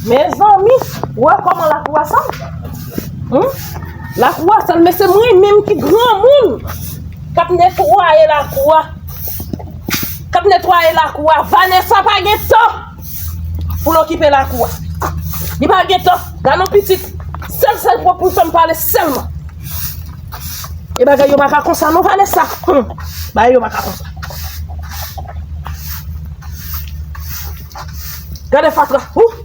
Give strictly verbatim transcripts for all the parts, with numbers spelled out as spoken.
Mezanmi, ou wè kòman lakou a sal? Hmm? Lakou a sal, men se mwen menm ki granmoun k ap netwaye lakou a. K ap netwaye lakou a. Vanessa pa gen tan pou l okipe lakou a. Li pa gen tan. Gade yon pitit. Sèl, sèl pwòp pou fè m pale sèlman. E bagay yo pa ka konsa non, Vanessa. Hmm. Bagay yo pa ka konsa. Gade fatra. Ou!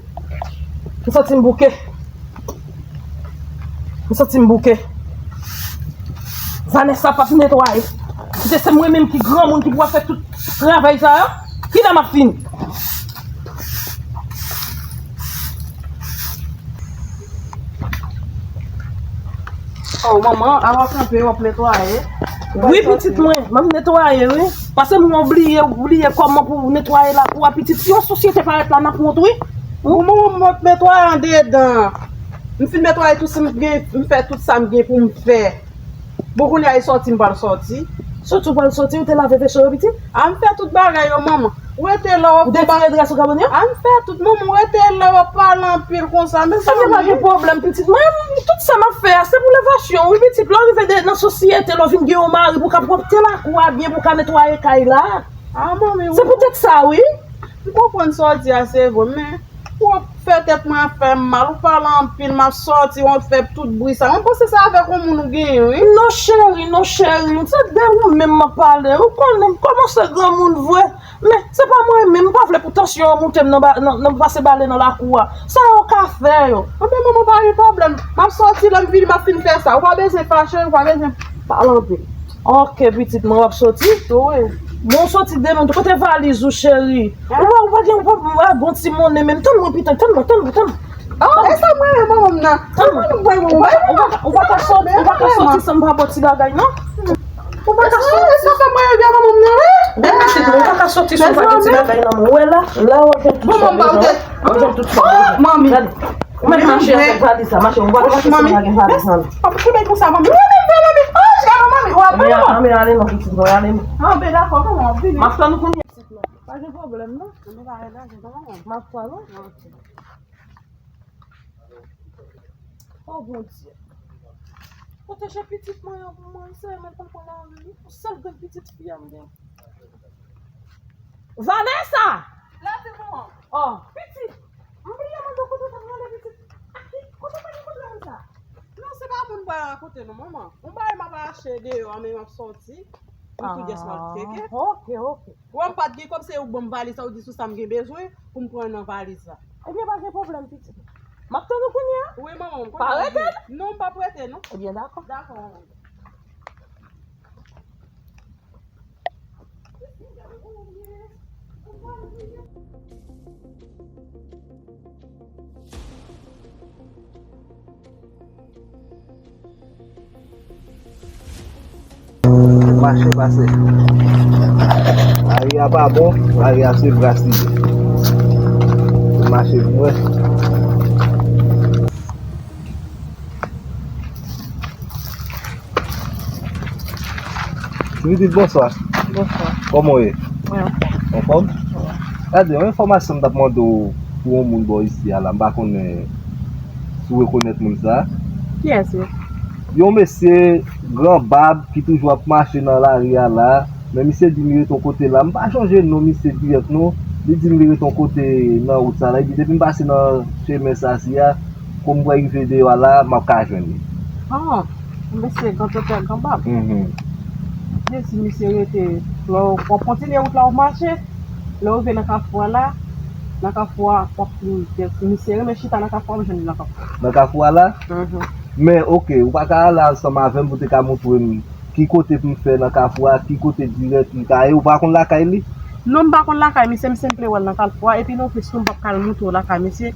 M santi m bouke. M santi m bouke. Vanessa p ap netwaye. Kite se mwen menm ki granmoun ki pou ap fè tout travay sa yo. Kilè m ap fini? Oh, manman, a w ap kanpe, w ap netwaye. Wi, pitit mwen, m ap netwaye, wi. Paske mwen bliye, bliye kòman pou netwaye lakou a, pitit. Si yon sosyete parèt la, n ap wont, wi. Ou manman, m ap netwaye andedan. M fin netwaye tout sa m gen, m fè tout sa m gen pou m fè. Bon, kounye a, e sòti m pral sòti. Sòti w pral sòti, ou te lave veso yo, pitit? A, m fè tout bagay yo, manman. Ou rete la, w ap... Ou detire dres sou kabòn yo? A, m fè tout, manman, ou rete la, w ap pale anpil konsa, mezanmi. Ebyen, pa gen pwoblèm, pitit mwen. Tout sa m ap fè a, se pou levasyon w, wi, pitit. Lè w rive de, nan sosyete, lè w vin gen yon mari pou w ka pwòpte lakou a byen, pou w ka netwaye kay la. A, manmi, wi. Se poutèt sa, wi. M konprann sa w di a, se vre, men pou w fè tèt mwen ap fè m mal, ou pale anpil, m ap sòti, w ap fè tout bri sa. Mwen panse se avèk yon moun ou genyen, wi. Non, cheri, non, cheri, se de ou menm m ap pale. Ou konnen m kòmanse granmoun vre. Men, se pa mwen menm, m pa vle pou tansyon an moute m nan ba-, nan, nan pase bale nan lakou a. Sa yo ka fè yo. Anben, manman, pa gen pwoblèm. M ap sòti, lè m vini, m ap fin fè sa. Ou pa bezwen fache, ou pa bezwen pale anpil. Ok, pitit mwen, w ap sòti? Wi. Bon, w sòti demen, kote valiz ou, cheri? Ou pa, ou pa gen, ou pa, ou pa gen ti monnen menm. Tann mwen, pitit, tann mwen, tann mwen, tann mwen. Oh, e sa mwen, manman m nan. Tann mwen. Ou pa, ou pa, ou pa ka sòti, ou pa ka sòti san m pa ba w ti bagay, non? Ou pa ka sòti. E sa fè mwen, manman m nan, wi. Men pitit mwen, ou pa ka sòti san w pa gen ti bagay nan men w. Ou wè la, la w ap jwenn tout sa w bezwen. W ap jwenn tout sa w bezwen. Manmi. Gade. Ou mèt mache avèk valiz la, mache. Ou pa ka mache san w pa gen valiz nan men w. Ap foumen konsa, manmi. Wi, men vre, manmi. Oh, jalo, manmi. W ap pran, manmi. Anben, ale non, pitit mwen, ale non. Anben, dakò, manman, m ap vini. M ap tann ou kounye a, pitit mwen. Pa gen pwoblèm, non. Anben, pa gen danje, non, manman. M ap tann ou. Ok. Oh, Bondye. Pwoteje pitit mwen an pou mwen, Senyè, men papa lari, wi. Yon sèl grenn pitit fi a m gen. Vanessa! La, se manman. Oh, pitit. M bliye mande w kote w t ap rele, pitit. A ki, kote w pral rankontre moun sa? Non, se pa moun m pral rankontre, non, manman. Yon bagay m ap achte deyò a, men m ap sòti. M tou dyès m al tcheke. Ah, ok, ok. Wè m pa t gen kòb, se ou ban m valiz la, ou di sou sa m gen bezwen pou m pran nan valiz la. Ebyen, pa gen pwoblèm, pitit. M ap tann ou kounye a. Wi, manman, m konnen. Pa rete, non? Non, m p ap rete, non. Ebyen, dakò. Dakò, manman. Mache pase. Lari a pa bon, lari a se bras li ye. Mache pou mwen. Ti pitit, bonswa. Bonswa. Kòman w ye? Mwen anfòm. Anfòm? Wi. Gade, yon enfòmasyon m t ap mande w pou yon moun bò isi a la, m pa konnen si w rekonèt moun sa a. Kiyès wi? Yon mesye gran bab ki toujou ap mache nan lari a la, men misye di m li rete yon kote la. M pa chonje non misye dirèk non. Li di m li rete yon kote nan wout sa la. Li di depi m pase nan chemen sa si a, kou m pral rive deyò a la, m ap ka jwenn li. Ah, mesye gran tètè, gran bab. Mhm. Byen si misye rete, lè w, w ap kontinye wout la w ap mache, lè w rive nan kafou a la, nan kafou a, w ap fin, misye renmen chita nan kafou a, w ap jwenn li nan kafou a. Nan kafou a la? Mhm. Men, oke, ou pa ka ale ansanm avè m pou te ka montre m ki kote pou m fè nan kafou a, ki kote dirèk li ka ye, ou pa konn lakay li? Non, m pa konn lakay misye, m senple wè l nan kafou a, epi non plis tou, m p ap ka al montre w lakay misye.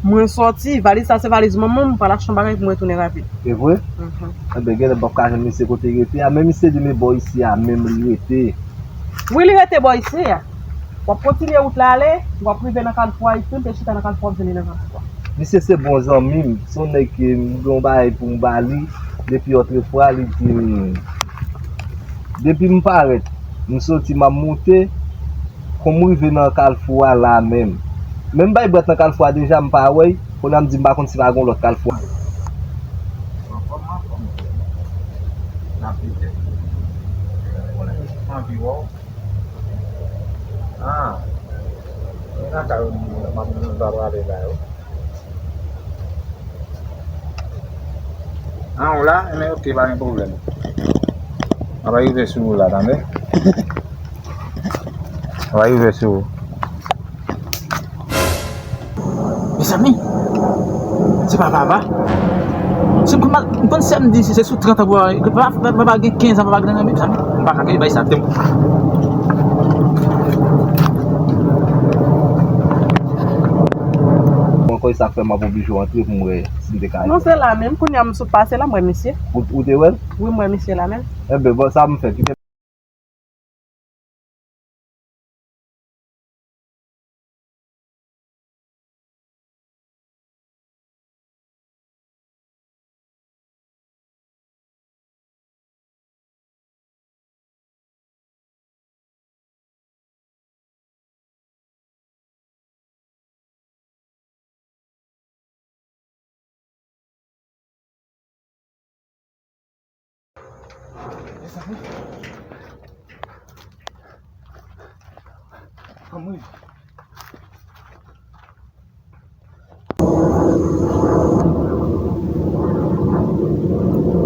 Mwen sòti, valiz sa se valiz manman m, m pral achte yon bagay pou m retounen rapid. Se vre? Mhm. Enben, genlè m p ap ka jwenn misye kote l rete a, men misye di m e bò isi a menm li rete. Wi, li rete bò isi a. W ap kontinye wout la ale, w ap rive nan kalfou a, li tou te chita nan kalfou a, w ap jwenn li nan kalfou a. Misye se bon zanmi m, se yon nèg ke m gen yon bagay pou m ba li depi otrefwa, li di m, depi m parèt, m soti, m ap monte, kou m rive nan kalfou a la menm, Men m bay bwèt nan Kalfou a deja, m pa wè l. Kounye a m di m pa konn si pa gon lòt Kalfou. Anfòm, anfòm. N ap lite. Konnen m anvi wè w. Ah. Mwen nan kay ou, m ap, m ap prale la yo. Ah, ou la? Enben, oke, pa gen pwoblèm. Mwen ap rive sou ou la, tande? Mwen ap rive sou ou. Mezanmi, se pa Vava. Se m konn, m konn sè m di si se sou trant an pou Vava, Vava, Vava gen kenz an, Vava gen, mezanmi, m pa ka bay sa tèm. Mwen kwè sa k fè m ap oblije antre pou m wè si m te ka. Non, se la menm. Kounye a m sot pase la, m wè misye. Ou, ou te wè l? Wi, m wè misye la menm. Enben, bon, sa m fè, kite.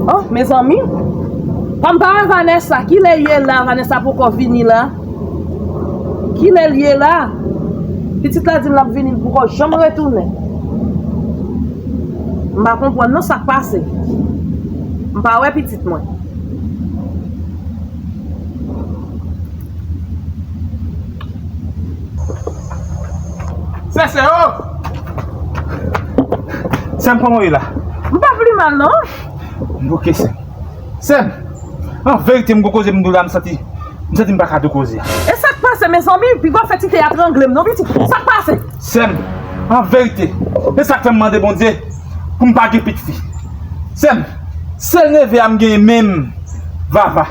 Oh, mezanmi. Kòm pa wè Vanessa, kilè l ye la? Vanessa poko vini la. Kilè l ye la? Pitit la di m l ap vini, l poko janm retounen. M pa konprann non sa k pase. M pa wè pitit mwen. Sè, sè, oh! Sè m, kòman w ye la? M pa pli mal, non. M oke, sè m. Sè m, an verite, m gon koze m di w la, m santi, m santi m pa ka di w koze a. E sa k pase, mezanmi? Piga w fè Tite a trangle m, non, pitit. Sa k pase? Sè m, an verite, e sa k fè m mande Bondye pou m pa gen pitit fi. Sè m, sèl neve a m genyen menm, Vava.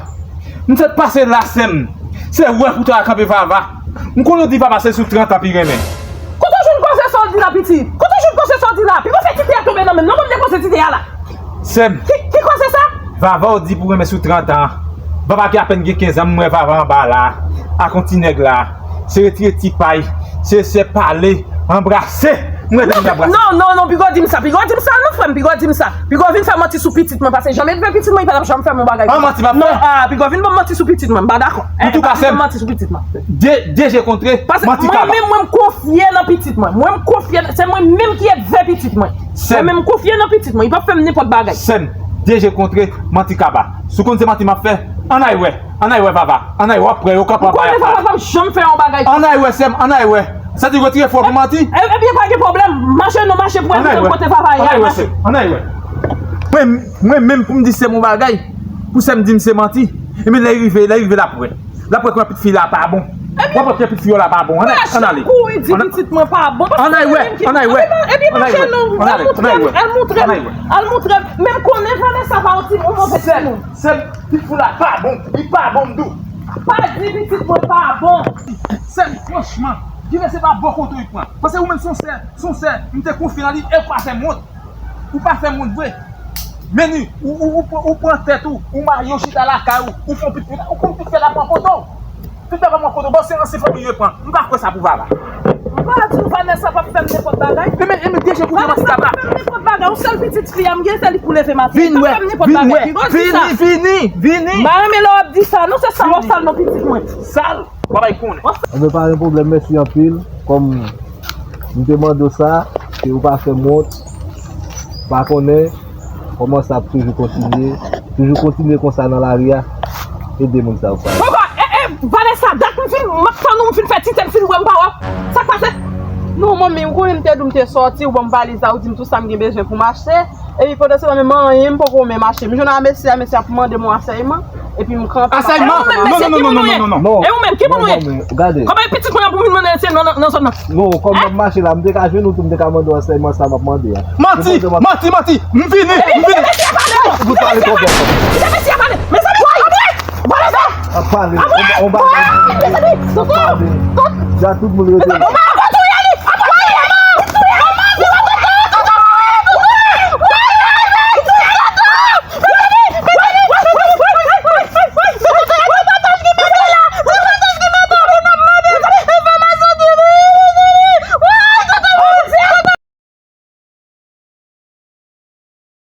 M sot pase la, sè m. Se wè pou ta kanpe Vava. M konnen w di Vava se sou trant an pi renmen. Kote w jwenn koze sa w di la, pitit? Kote w jwenn koze sa w di la? Piga w fè Tite a tonbe nan men m, non, ban m de koze Tite a la. Sè m. Ki, ki koze sa? Vava w di pou renmen sou trant an. Vava ki apèn gen kenz an, m wè Vava anba la, ak yon ti nèg la. Se retire ti pay, se, se pale, anbrase. M rete m anbrase. Non, non, non, piga w di m sa, piga w di m sa, non, frè m, piga w di m sa. Piga w vin fè manti sou pitit mwen, paske jan m edve pitit mwen, li pa t ap janm fè m yon bagay konsa. An manti m ap fè? Non, ah, piga w vin ban m manti sou pitit mwen, m pa dakò. Antouka, sè m, manti sou pitit mwen. De, de je kontre, paske manti kaba. Mwen menm, mwen m konfye nan pitit mwen. Mwen m konfye, se mwen menm ki edve pitit mwen. Sè m. Mwen menm m konfye nan pitit mwen, li p ap fè m nenpòt bagay. Sè m, de je kontre, manti kaba. Si w konn se manti m ap fè, ann al wè, ann al wè Vava, ann al wè, w ap wè yo kanpe anba y ap pale. Ou konnen Vava p ap janm fè yon bagay konsa. Ann al wè, sè m, ann al wè. Sa di retire fò pou manti? E, ebyen, pa gen pwoblèm. Mache non, mache pou al montre w kote Vava ye a. Ann al wè, sè m, ann al wè. Mwen, mwen menm pou m di sè m yon bagay, pou sè m di m se manti. Ebyen, lè l rive, lè l rive l ap wè. L ap wè kòman pitit fi la pa bon. W ap wè kòman pitit fi yo la pa bon. Ann ale, ann ale. Kouri di pitit mwen pa bon. Ann al wè, ann al wè. Ebyen, mache non, al montre m, al montre m, al montre m. Men m konnen Vanessa pa yon ti, yon move timoun. Sè m, pitit fi la pa bon, li pa bon, m di w. Pa di pitit mwen pa bon. Sè m, franchman, kilè se pa bò kote w pran. Paske ou menm se yon sè, se yon sè, m te konfye nan li, e w pa fè m wont. Ou pa fè m wont vre. Men ni, ou, ou, ou, ou pran tèt ou, ou marye, ou chita lakay ou, ou fè yon pitit, ou konn pitit fè la pran foto. Pitit la pa pran foto, bon, se ansyen fanmi yo pran. M pa kwè sa pou Vava. M pa di w Vanessa p ap fè m nenpòt bagay. E men, e men, de je koute manti kaba. Vanessa p ap fè m nenpòt bagay. Yon sèl pitit fi a m gen, se li pou leve maten. Vin wè, vin wè, vini, vini, vini. M pa renmen lè w ap di sa, non, se sa w ap sal nan pitit mwen. Sal, w ap bay konnen. Anben, pa gen pwoblèm, mèsi anpil. Kòm m te mande w sa, ke ou pa fè m wont, pa konnen kòman sa ap toujou kontinye, toujou kontinye konsa nan lari a, ede moun sa yo pa. Papa, e, e, Vanessa, dat m fin, m ap tann ou, m fin fè ti tèt, m fin wè m pa wè w. Sa k pase? Non, manmi, ou konnen m te di w m te sòti, ou ban m valiz la, ou di m tout sa m gen bezwen pou m achte. Epi pandan se tan, menm anyen m poko menm achte. M jwenn a mesye a, mesye ap mande m yon asèyman, epi m kanpe. Asèyman? Non, non, non, non, non, non. E ou menm, ki moun ou ye? Kòman e pitit mwen pou vin mande asèyman nan, nan zòn nan? Non, kòm m ap mache la, m te ka jwenn ou tou, m te ka mande w asèyman sa m ap mande a. Manti, manti, manti. M vini, m vini. Kite mesye a pale. Kite mesye a pale. Mezanmi, antre! Vanessa! Ap pale. Antre! On bagay. Mezanmi, ap pale. Deja tout moun rete.